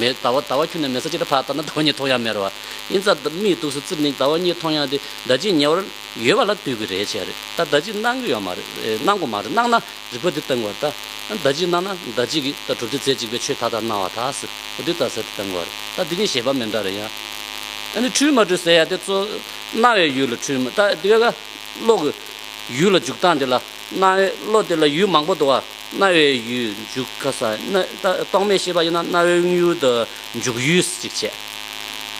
མེད་ཟླ་བ་ཟླ་བ་ཁྱོན་ནས་མེད་ས་ཅིག་ལ་ཕར་ལྟ་ན་ཟླ་བ་གཉིས་མཐོང་ཡག་མེད་རེད་བ། ཡིན་ཙང་མིག་འདུག་སེ་བཙིར་ནས་ཟླ་བ་གཉིས་མཐོང་ཡག་དེ་ཟླ་གཅིག་ཉེ་བར་ཡོད་པ་ལ་ལྟོས་ཀྱི་རེད་བྱས་རེད་ད། ཟླ་གཅིག་སྣང་གི་ཡོད་མ་རེད། སྣང་དགོས་མ་རེད། སྣང་ན་རིགས་པ་འདི་བསྟན་དགོས་རེད་ད། ཟླ་གཅིག་སྣང་ན་ཟླ་གཅིག་གི་ད་གྲུབ་ཆ་རྫས་གཅིག་པའི་ཆོས་མཐའ་དག་སྣང་བ་དག་ཟེར་འོ་འདི་ལྟ་ས་དེ་བསྟན་དགོས་རེད་ད། འདི་གཉིས་བཞེད་པ་མི་འདྲ་རེད་ཡ། ཨ་ནི་འཁྲུལ་མ་འཁྲུལ་ཟེར་ཡ་དེ་གཙོ་སྣང་བའི་ཡུལ་ལ་འཁྲུལ་མ་ད་དེ་ག་བློ་གི་ཡུལ་ལ་འཇུག་སྟངས་དེ་ལ་སྣང་བའི་བློ་དེ་ལ་ཡུལ་མང་པོ་འདུག་བ། སྣང་བའི་ཡུལ་འཇུག་ག་ས་ན་ད་རྟོག་མེད་ཤེས་པ་ཡིན་ན་སྣང་བའི་དངོས་ཡུལ་དང་འཇུག་ཡུལ་ཅིག་བྱས།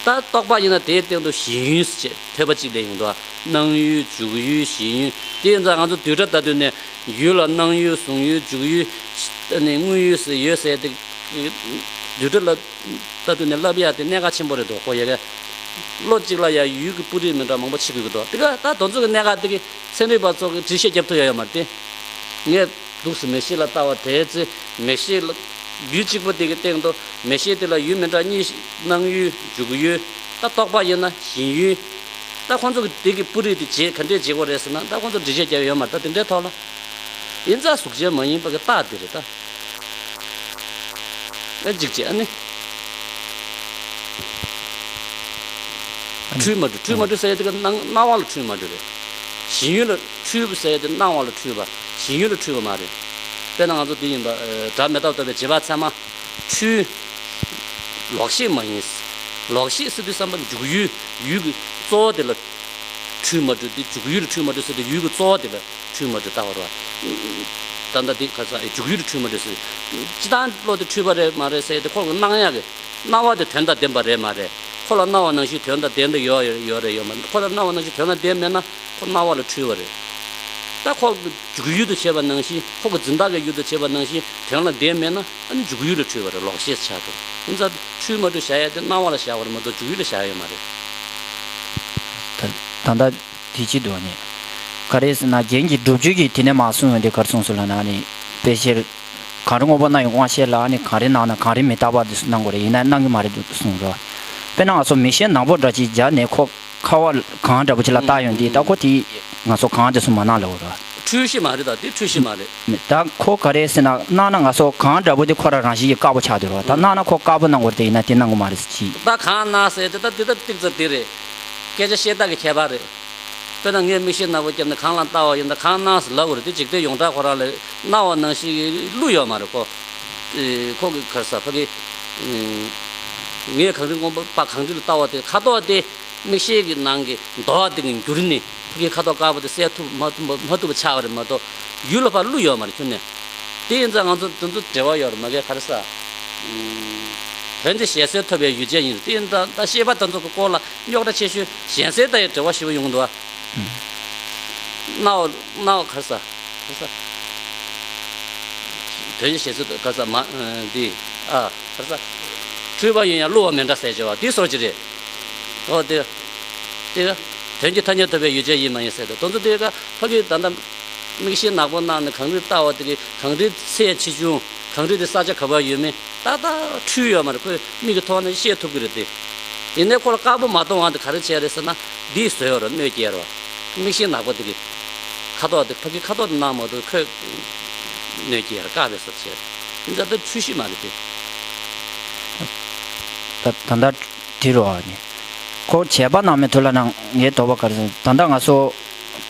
ད་རྟོག་པ་ཡིན་ན་དེའི་སྟེང་དུ་ཞེན་ཡུལ་ཅེས་ཐོས་པ་གཅིག་ལས་ཡོང་འདུག་བ། སྣང་ཡུལ་འཇུག་ཡུལ་ཞེན་ཡུལ་དེ་ཡིན་ཙང་ང་ཚོ་བསྡུས་གྲྭ་ལྟ་དུས་ནས་ཡུལ་ལ་སྣང་ཡུལ་གཟུང་ཡུལ་འཇུག་ཡུལ་ཨ་ནི་དངོས་ཡུལ་ཟེར་ཡོད་ཟེར་དེ་བསྡུས་གྲྭ་ལ། ལྟ་དུས་ནས་བསླབ་ཡག་དེ་གནད་འགག་ཆེན་པོ་རེད་འདུག་ཁོ་ཡ་གི། བློ་གཅིག་ལ་ཡང་ཡུལ་གྱི་སྤུ་རིས་མི་འདྲ་མང་པོ་ཕྱེ་དགོས་ཀྱི་འདུག་དེ་ག་ད་དེ་ཚོ་གི་གནད་འགག་དེ་གི་ཚན་རིག་པ་ཚོ་གི་འགྲེལ་བཤད་རྒྱབ་ཐུབ་ཡ་ཡོད་མ་རེད་དེ། ངས་འདུག་སེ་མིག་ཤེས་ལ་ལྟ་བ་དེའི་ཚེ་མིག་ཤེས་ལ་ཡུལ་གཅིག་པ་དེ་གི་སྟེང་དུ་མིག་ཤེས་དེ་ལ་ཡུལ་མི་འདྲ་གཉིས་སྣང་ཡུལ་འཇུག་ཡུལ། ད་རྟོག་པ་ཡིན་ན་ཞེན་ཡུལ། ད་ཁོང་ཚོ་གི་དེ་གི་སྤུ་རིས་དེ་བརྗེ་ག་འདྲས་བརྗེ་དགོས་རེད་ཟེར་ན་ད་ཁོང་ཚོ་འགྲེལ་བཤད་རྒྱབ་ཡ་ཡོད་མ་རེད་ད་དེ་འདྲའི་ཐོག་ལ། ཡིན་ཙང་གཟུགས་ཅན་མ་ཡིན་པ་གི་རྟགས་དེ་རེད་ད། ཨེ་འཇིག་བྱེད་ཨ་ནི། འཁྲུལ་མ་འཁྲུལ་འཁྲུལ་མ་འཁྲུལ་ཟེར་ཡ་དེ་ག་སྣང་སྣང་བ་ལ་འཁྲུལ་མ་འཁྲུལ་རེད། ཞེན་ཡུལ་ལ་འཁྲུལ་ཟེར་ཡ་དེ་སྣང་བ་ལ་འཁྲུལ་པ། ཞེན་ཡུལ་ལ་འཁྲུལ་པ་མ་རེད། དཔེར་ན་ང་ཚོ་འདི་ཡིན་པ་སྒྲ་མི་རྟག་ལྟ་བའི་རྗེས་དཔག་ཚད་མ། འཁྲུལ། ལོག་ཤེས་མ་ཡིན། ལོག་ཤེས་ཟེར་དུས་བསམ་པ་འཇུག་ཡུལ་ཡུལ་གྱི་གཙོ་བོ་དེ་ལ། འཁྲུལ་མ་འཁྲུལ་དེ་འཇུག་ཡུལ་ལ་འཁྲུལ་མ་འཁྲུལ་ཟེར་དུས་ཡུལ་གྱི་གཙོ་བོ་དེ་ལ་འཁྲུལ་མ་འཁྲུལ་ལྟ་བ་རེད་བ། ད་ལྟ་འདི་ཁ་སང་འཇུག་ཡུལ་ལ་འཁྲུལ་མ་འཁྲུལ་ཟེར། སྤྱི་བཏང་བློ་དེ་འཁྲུལ་པ་རེད་མ་རེད་ཟེར་ཏེ་ཁོ་གི་སྣང་ཡག་གི་སྣང་བ་དེ་དོན་དང་ལྡན་པ་རེད་མ་རེད། ཁོ་ལ་སྣང་བ་ནང་བཞིན་དོན་དང་ལྡན་དུ་ཡོད་ཡོད་རེད་ཡོད་མ་རེད། ཁོ་ལ་སྣང་བ་ནང་བཞིན་དོན་དང་ལྡན་མེད་ན་ཁོ་སྣང་བ་ལ་འཁྲུལ་པ་རེད། ད་ཁོ་གི་འཇུག་ཡུལ་དུ་བྱས་པ་ནང་བཞིན་ཁོ་གི་འཛིན་བདག་གི་ཡུལ་དུ་བྱས་པ་ནང་བཞིན་དོན་ལ་ལྡན་མེད་ན་ཨ་ནི་འཇུག་ཡུལ་ལ་འཁྲུལ་པ་རེད་ལོག་ཤེས་ཆགས་འགྲོ། ཡིན་ཙང་འཁྲུལ་མ་འཁྲུལ་བྱ་ཡ་དེ་སྣང་བ་ལ་བྱ་བ་རེད་མ་གཏོགས་འཇུག་ཡུལ་ལ་བྱ་ཡ་ཡོད་མ་རེད། ད་ད་ལྟ། དེ་ཅི་འདུག་ནི། ག་རེ་ཟེར་ན་རྒྱན་གྱི་སྒྲུབ་བརྗོད་ཀྱི་དེ་ནས་མ་གསུངས་ཡོང་དུས་ག་རེ་གསུངས་སོང་ལབ་ན་ནི། དཔེ་ཆེར། གངས་རི་སྔོན་པོ་ན་ཡི་དབང་ཤེས་ལ་ནི་གངས་རི་སྣང་ན་གངས་རི་མི་རྟག་པ་དེ་སྣང་དགོས་རེད་ཡིན་ན་སྣང་གི་མ་རེད་འདུག་གསུངས་རོ། དཔེར་ན་ང་ཚོ་མིག་ཤེལ་ནག་པོ་འདྲ་ཅིག་སྦྱར་ནས་ཁོ་ཁ་བ་གངས་འདྲ་པོ་ཅིག་ལ་བལྟ་ཡོང་དུས་ད་ཁོ་དེ་ང་ཚོ་གངས་དེ་ཚོ་མ་སྣང་ལབ་རོ། འཁྲུལ་གཞི་མ་རེད་ད་དེ་འཁྲུལ་གཞི་མ་རེད། ད་ཁོ་ག་རེ་ཟེར་ན་སྣང་ན་ང་ཚོ་གངས་འདྲ་པོ་དེ་ཁོ་རང་རང་བཞིན་གྱིས་དཀར་པོ་ཆགས་འདུག་རོ། ད་སྣང་ན་ཁོ་དཀར་པོ་སྣང་དགོས་རེད་དེ་ཡིན་ན་དེ་སྣང་གི་མ་རེད་ཟེར་གྱིས། ད་གངས་སྣང་ཟེར་དེ་ད་དེ་ད་ཏིག་ཙམ་དེ་རེད། སྐད་ཆ་བཤད་སྟངས་ཀྱི་ཁྱད་པར་རེད། དཔེར་ན་ངས་མིག་ཤེལ་ནག་པོ་བརྒྱབ་ནས་གངས་ལ་ལྟ་བ་ཡིན་ན་གངས་སྣང་ཟེར་ལབ་དགོས་རེད་དེ་འཇིག་རྟེན་ཡོངས་གྲགས་ཁོ་རང་ལ་སྣང་བ་ནང་བཞིན་གྱི་བློ་ཡོད་མ་རེད་ཁོ། ཨེ་ཁོ་གི་ག་རེ་ཟ་ཕ་གི། ངས་གངས་རི་སྔོན་པོ་པ་གངས་རི་ལ་ལྟ་བ་དེ་ཁ་དོག་དེ་མིག་ཤེལ་གྱི་ནང་གི་མདོག་དེ་གི་འགྱུར་ནས་ཕ་གི་ཁ་དོག་དཀར་པོ་དེ་གསལ་ཐུབ་མ་ཐུབ་མ་ཐུབ་པ་ཆགས་པ་རེད་མ་གཏོགས་ཡུལ་ལ་ཕར་བློ་ཡོད་མ་རེད་ཁྱོན་ནས། དེ་ཡིན་ཙང་ང་ཚོ་དེ་ཚོ་འབྲེལ་བ་ཡོད་རེད་མ་གི་ག་རེ་ཟ། དོན་དེ་གཞན་སེལ་ཐོབ་པའི་ཡུལ་ཅན་ཡིན། དེ་ཡིན་ད་ད་ཤེས་པ་དེ་ཚོ་གི་སྐོར་ལ་རྙོག་དྲ་ཆེ་ཤོས་གཞན་སེལ་དང་ཡང་འབྲེལ་བ་ཞེ་པོ་ཡོང་གི་འདུག་ཨ། སྣང་བ་སྣང་བ་ག་རེ་ཟ། ག་རེ་ཟ། དོན་གྱི་བཤད་ཚུལ་ག་རེ་ཟ་མ་འདི། ཨ་ག་རེ་ཟ། འཁྲུལ་པ་ཡིན་ཡང་བསླུ་བ་མི་འདྲ་ཟེར་བྱ་བ་འདི་སོགས་ཀྱི་རེད། འོ་དེ། དེ་དོན་གྱི་ཐ་སྙད་ཐོབ་པའི་ཡུལ་ཅན་ཡིན་མ་ཡིན་ཟེར་ཏེ་དོན་ཚོ་དེ་ག་ཕ་གི་ད་ལྟ་མིག་ཤེལ་ནག་པོ་གནང་ནས་གངས་རི་ལྟ་བ་དེ་གི་གངས་རིའི་ཚད་ཆེ་ཆུང་། གངས་རི་དེ་ས་ཆ་ག་པར་ཡོད་མེད་ཏག་ཏག་འཁྲུལ་ཡོད་མ་རེད། ཁོས་མིག་གི་ཐོག་ནས་ཤེས་ཐུབ་ཀྱི་རེད་དེ། ཡིན་ནའི་ཁོ་ལ་དཀར་པོ་མ་གཏོང་བ་དེ་ག་རེ་བྱས་རེད་ཟེར་ན། འདིས་བཟོས་ཡོད་རེད། གནོད་སྐྱེལ་རེད་བ། མིག་ཤེལ་ནག་པོ་དེ་གི་ཁ་དོག་དེ་ཕ་གི་ཁ་དོག་དེ་གནང་མ་གཏོགས་ཁོས་གནོད་སྐྱེལ་རེད། དཀར་པོའི་བཟོ་བྱས་རེད། འདི་ལྟར་འཁྲུལ་གཞི་མ་རེད་དེ། ད་ད་ལྟ་དྲི་རོགས་ཨ་ནི། ཁོ་བྱས་པ་ནང་མི་ཐུ་ལ་ནང་ངའི་དོགས་པ་ག་རེ་ཟེར་ན་ད་ལྟ་ང་ཚོ་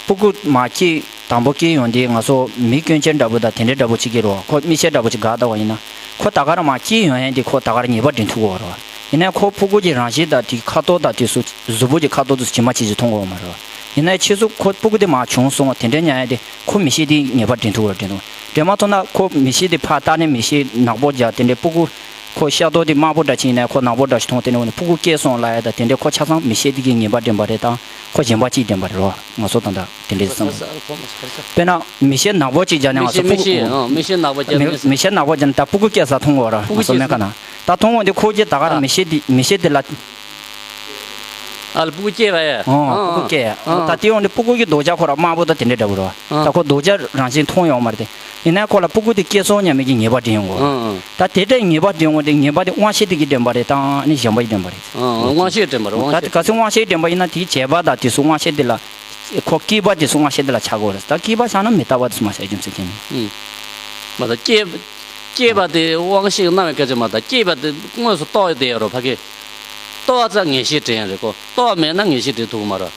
སྤུ་གུ་མ་སྐྱེས་དང་པོ་སྐྱེས་ཡོང་དུས་ང་ཚོ་མི་སྐྱོན་ཅན་འདྲ་པོ་དང་དེ་འདྲའི་འདྲ་པོ་ཅིག་སྐྱེ་རོགས། ཁོ་མིག་ཤེལ་འདྲ་པོ་ཅིག་དགའ་ལྟ་བ་ཡིན་ན་ཁོ་ད་ག་རང་མ་སྐྱེས་ཡོང་ཡན་དེ་ཁོ་ད་ག་རང་ངེས་པ་འདྲེན་ཐུབ་ཀྱི་ཡོད་རེད་བ། ཡིན་ནའི་ཁོ་སྤུ་གུ་གི་རང་བཞིན་དང་དེ་ཁ་དོག་དང་དེ་ཚོ་གཟུགས་པོ་གི་ཁ་དོག་དེ་ཚོ་ཇི་མ་ཇི་བཞིན་མཐོང་གི་ཡོད་མ་རེད་བ། ཡིན་ནའི་ཕྱིས་སུ་ཁོ་སྤུ་གུ་དེ་མར་བྱུང་སོང་བ་དེ་འདྲའི་ཉན་ཡན་དེ་ཁོ་མིག་ཤེལ་དེ་ངེས་པ་འདྲེན་ཐུབ་ཀྱི་རེད། འདྲེན་ཐུབ་འདྲེན་མ་ཐུབ་ན་ཁོ་མིག་ཤེལ་དེ་ཕར་བལྟས་ནས་མིག་ཤེལ་ནག་པོ་རྒྱག་དེ་འདྲའི་སྤུ་གུ། ཁོ་ཤ་རྡོག་དེ་དམར་པོ་འདྲ་ཅིག་ཡིན་ན་ཁོ་ནག་པོ་འདྲ་ཞིག་མཐོང་། དེ་ནས་འོ་ནི་སྤུ་གུ་སྐྱེས་སོང་ལབ་ཡ་ད་དེ་འདྲའི་ཁོ་ཆ་ཚང་མིག་ཤེལ་དེ་གིས་ངེས་པ་འདྲེན་པ་རེད་དང་ཁོ་གཞན་པ་གཅིག་འདྲེན་པ་རེད་རོ། ང་ཚོ་ད་ལྟ་དེ་འདྲའི་བསམ། དཔེར་ན་མིག་ཤེལ་ནག་པོ་གཅིག་བརྒྱབ་ནས་ང་ཚོ་སྤུ་གུ། མིག་ཤེལ་མིག་ཤེལ་ནག་པོ་བརྒྱབ་ནས། མིག་ཤེལ་ནག་པོ་བརྒྱབ་ནས་ད་སྤུ་གུ་སྐྱེས་ས་མཐོང་གི་ཡོད་ར། ང་ཚོ་སྨན་ཁང་ནང་ད་མཐོང་འོང་དུས་ཁོ་གིས་ད་ག་རང་མིག་ཤེལ་དེ་མིག་ཤེལ་དེ་ལ། ཨ་ལ་སྤུ་གུ་སྐྱེས་པ་ཡ། ཨོ་སྤུ་གུ་སྐྱེས་ཡ། ད་དེ་འོང་དུས་སྤུ་གུ་གི་རྡོག་རྒྱག་ཁོ་ར་དམར་པོ་དང་དེ་འདྲའི་འདྲ་པོ་ར། ད་ཁོ་རྡོག་རྒྱག་རང་བཞིན་མཐོང་ཡོང་མ་རེད་དེ། ཡིན་ནའི་ཁོ་ལ་སྤུ་གུ་དེ་སྐྱེས་སོང་སྙམ་མི་གི་ངེས་པ་འདྲེན་ཡོང་གོ། ད་དེ་འདྲའི་ངེས་པ་འདྲེན་ཡོང་དེ་ངེས་པ་དེ་དབང་ཤེས་དེ་གིས་འདྲེན་པ་རེད་དང་ནི་གཞན་པ་གིས་འདྲེན་པ་རེད། དབང་ཤེས་འདྲེན་པ་རེད། དབང་ད་ཤེས། གལ་སྲིད་དབང་ཤེས་འདྲེན་པ་ཡིན་ན་དེའི་བྱས་པ་དང་དེ་ཚོ་དབང་ཤེས་དེ་ལ། ཁོ་སྐྱེས་པ་དེ་ཚོ་དབང་ཤེས་དེ་ལ་ཆགས་དགོས་རེད། ད་སྐྱེས་པ་ཆགས་ན་མི་རྟག་པ་དེ་ཚོ་མ་ཆགས་རྒྱུ་མཚན་ཅན་ནི། མ་ད་སྐྱེས། སྐྱེས་པ་དེ་དབང་ཤེས་སྣང་བའི་སྐད་ཆ་མ་ད་སྐྱེས་པ་དེ་དངོས་སུ་རྟོགས་ཡོད་དེ་ཡོད་རོ་ཕ་གི། རྟོགས་ཙང་ངེས་ཤེས་འདྲེན་ཡ་རེད་ཁོ། རྟོགས་མེད་ན་ངེས་ཤེས་འདྲེན་ཐུབ་ཀྱི་མ་རེད།